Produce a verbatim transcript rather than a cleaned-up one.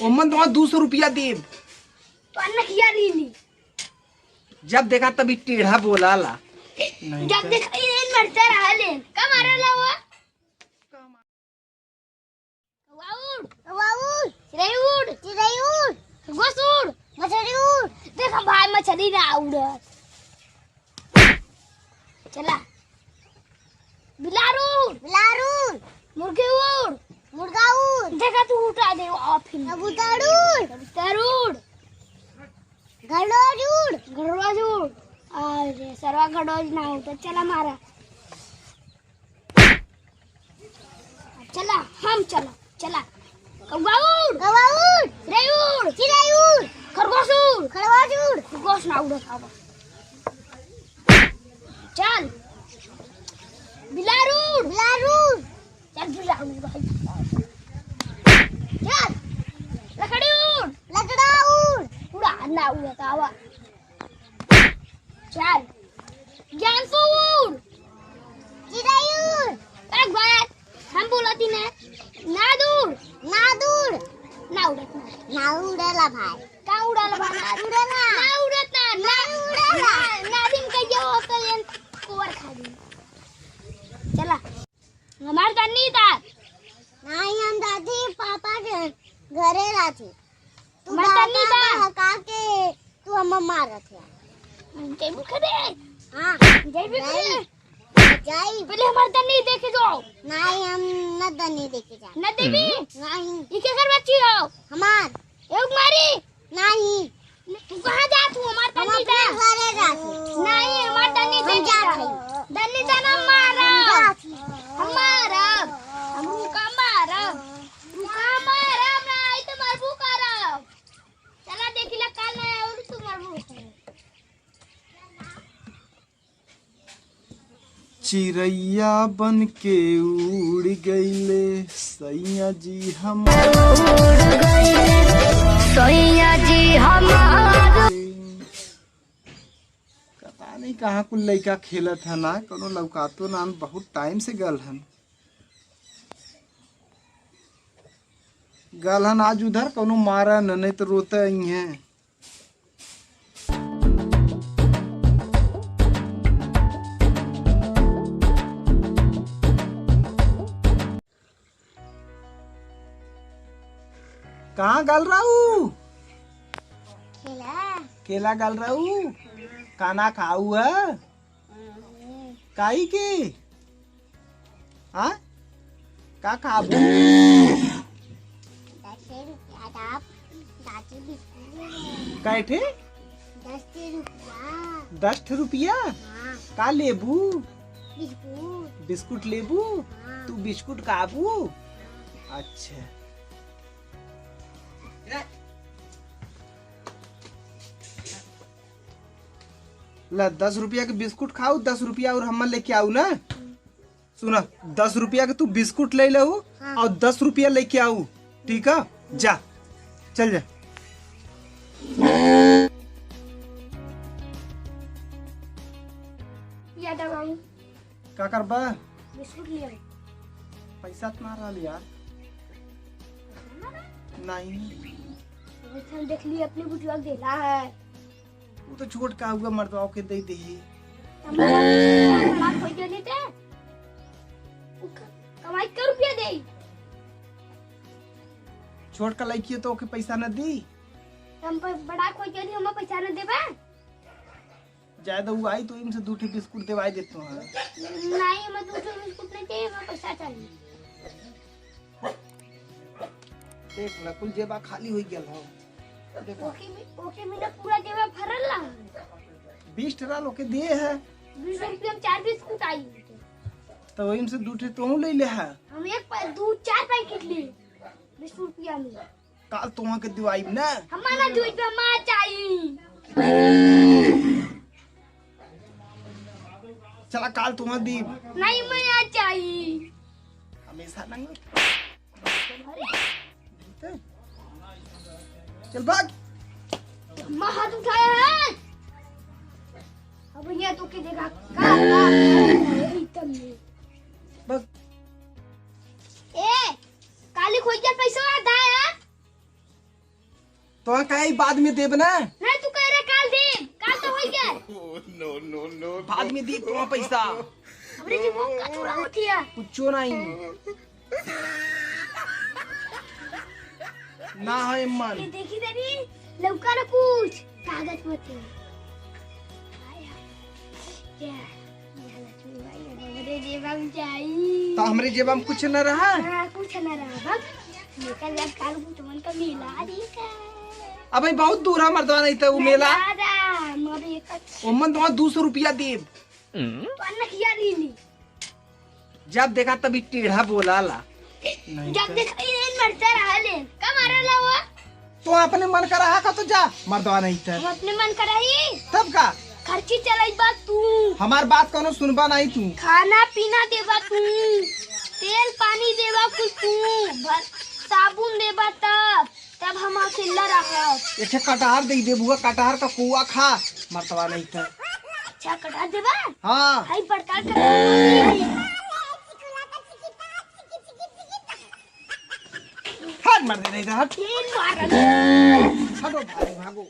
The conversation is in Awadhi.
ओमन तो दू सौ रुपया देब। तो अन्ना किया ली ली। जब देखा तभी टेढ़ा बोला ला। नहीं जब तो देखा ये मरता रहा ले। का मारा ला हुआ? कौआ उड़। कौआ उड़। चिड़ै उड़। चिड़ै उड़। खरगोश उड़। मछली उड़। देखा भाई, मछली ना उड़त। चला। बिलार उड़। बिलार उड़। मुर्गी उड़। मुर्गा उड़। देखा तू उठा दे, आ फिर। कबूतर उड़। कबूतर उड़। गड़ोज उड़। गड़ोज उड़। अरे, सरवा गड़ोज ना उड़त। चला मारा। चला, हम चला, चला। कौआ उड़। कौआ उड़। चिड़ै उड़। चिड़ै उड़। खरगोश उड़। खरगोश उड़। खरगोश ना उड़त हवा। चल। बिलार उड़। बिलार उड़। चल, बिलार उड़ भाई। चल। लकड़ी उड़। लकड़ा उड़। उड़ा, ना उड़त हवा। चल। ज्ञानसू उड़। चिड़ै उड़। एक बार हम बोलत ही ना। नाद उड़। नाद उड़। ना उड़त ना। ना उड़ेला भाई। का उड़ेला भाई? ना उड़ेला। ना उड़त ना। ना उड़ेला। ना, नादिम कहिया होता है, कोवर खा दी। चला। हमार तन्नी था। नहीं, हम दादी पापा के घरे रहती। तू हमार तन्नी दादा था। बहका के तू हम मारत है। जैबू खदे। हाँ। जैबू खदे। जाई। पहले हमार तन्नी देखे जाओ। नहीं, हम न तन्नी देखे जाए। न देबी? नहीं। ये केकर बच्ची हो? हमार। एक मारी? नहीं। तू कहाँ जात हूँ? हमार हम तन्नी अपने दा। घरे जात हूँ। नहीं, हमार तन्नी हम देखे जात जाओ। हूँ। तन्नी दा ना मारा। हम जात हूँ। हम मारब। हम रुका मारब। रुका मारब, नहीं तो मरबू करब। चला देखी ला काल ना और तू मरबू करब। चिरैया बन के उड़ गईले सैया जी हमार। उड़ गईले सैया जी हमार। पता नहीं कहाँ कुल लइका खेलत है ना, कोनो लौकातो ना, बहुत टाइम से गल हन। गल हन आज उधर, कोनो मारा न, नहीं तो रोते आई हैं। कहाँ गल रहू? केला। केला गल रहू? काना खाऊ है? हम्म। काई के? हाँ? का खाबू? दस रुपया दाब, दादी बिस्कुट। कै ठे? दस रुपया। दस ठे रुपया? हाँ। का लेबू? बिस्कुट। बिस्कुट लेबू? हाँ। तू बिस्कुट खाबू? हाँ। अच्छा। ला, दस रुपया के बिस्कुट खाऊ, दस रुपया और हम्मा लेके आऊ ना। सुना, दस रुपया के तू बिस्कुट ले लेऊ हाँ। और दस रुपया लेके आऊ, ठीक है? जा, चल जा। या दवाई। का करबा? बिस्कुट ले। पैसा तो ना रहल यार। नहीं। हम देख लिए अपने बुजुआ देला है। वो तो छोट का हुआ, मर्दवा के दे दे। हम बड़ा खोज देली ते। उ क-, कमाई के रुपया दे। छोट का लइकी है तो ओके पैसा न दी। हम प-, बड़ा खोज देली, हम पैसा न देबे। जाए तो उ आई तो इनसे दू ठे बिस्कुट देवाई देतो है। नहीं, हमें दू ठे बिस्कुट नहीं चाहिए, हमें पैसा चाहिए। देख ला, कुल जेबा खाली होइ गेल हो। देखो। ओके में, ओके में ना पूरा जेबा भरल ला। बीस टका लोग के दिए है। बीस रुपया में चार बिस्कुट आई। तो वही में से दू ठे तोहू ले ले है। हम एक पै-, दू चार पैकेट ले बीस रुपया में। काल तोहा के दिवाई ना। हमारा दूध पे मार चाहिए। चला काल तोहा दी। नहीं, मैं आ चाहिए। हमेशा नहीं। अरे। चल भाग। मैं हाथ उठाया है। अब ये तो के देगा। का, का, एकदम नहीं। बस। ए, काली खोई के पैसा आता है। तो कहे बाद में देब ना। नहीं, तू कह रहे काल देब, काल तो होई गया। बाद में देब तो पैसा। हमरे जी वो कचुरा होती है। कुछो नहीं। ना है मन। ये देखी तनी, लौका ना कुछ, कागज मत है। आय, आय। क्या? ये लक्ष्मी भाई, हमरे जेबा में जाई। तो हमरे जेबा में कुछ न रहा? हाँ, कुछ न रहा। बस, लेकर जब काल को तुमन का मेला देखा। अबे बहुत दूर है मर्दवा, नहीं तो वो मेला। दादा, मरे कच- ओमन तो दो सौ रुपया देब। तो अन्न किया ली ली। जब देखा तभी टेढ़ा बोला ला। नहीं जब तो। देखा ये मरता रहा ले। का मारा ला वो? तो अपने मन का रहा का तो जा, मर्दवा नहीं तो। हम अपने मन का रही। तब का? खर्ची चलाई बा तू। हमार बात कोनो सुनबा नहीं तू। खाना पीना देबा तू। तेल पानी देबा कुल तू। भर-, साबुन देबा तब। तब हम अकेला रहब। एक ठे कटहर दे देबुआ, कटहर का कुआ खा, मर्दवा नहीं तो। अच्छा, कटहर देबा? हाँ। हाय, बड़का कटहर। हट, मर दे नहीं तो, हट। तीन मार। हटो, भागो, भागो।